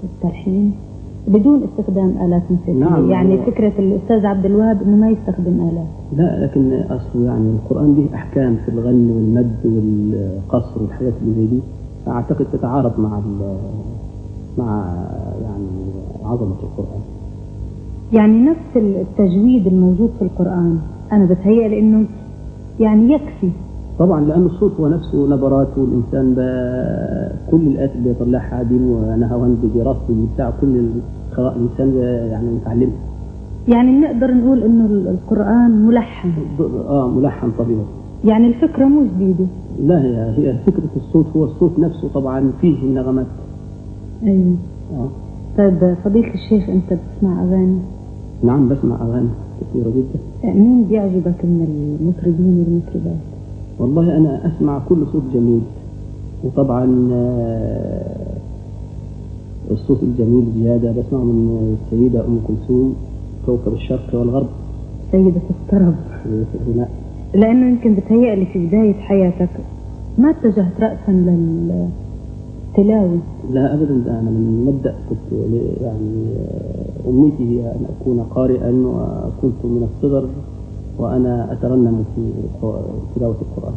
التلحين بدون استخدام آلات موسيقية. نعم. يعني فكرة الأستاذ عبد الوهاب إنه ما يستخدم آلات. لا، لكن أصله يعني القرآن به أحكام في الغن والمد والقصر والحاجات اللي زي دي، فأعتقد تتعارض مع يعني عظمة القرآن. يعني نفس التجويد الموجود في القرآن أنا بتهيأ إنه يعني يكفي. طبعا، لأن الصوت هو نفسه نبراته، الإنسان كل الآلات اللي يطلعها دي ونهاوند دي رصد دي بتاع كل الإنسان يعني متعلمها. يعني نقدر نقول إنه القرآن ملحن. ملحن طبيعي. يعني الفكرة مو جديدة. لا، هي فكرة الصوت، هو الصوت نفسه طبعا فيه النغمات. أيوه. طيب فضيلة الشيخ، أنت بتسمع أغاني؟ نعم، بسمع أغاني كثيرة جدا. مين بيعجبك من المطربين والمطربات؟ والله أنا أسمع كل صوت جميل، وطبعا الصوت الجميل زيادة بسمعه من السيدة أم كلثوم، كوكب الشرق والغرب، سيدة الطرب. الغناء. لأنه يمكن بتهيألي في بداية حياتك ما اتجهت رأسا للتلاوة. لا أبدا، ده أنا من مبدأ كنت يعني أمنيتي هي أن أكون قارئا، وكنت من الصغر وأنا أترنم في تلاوة القرآن.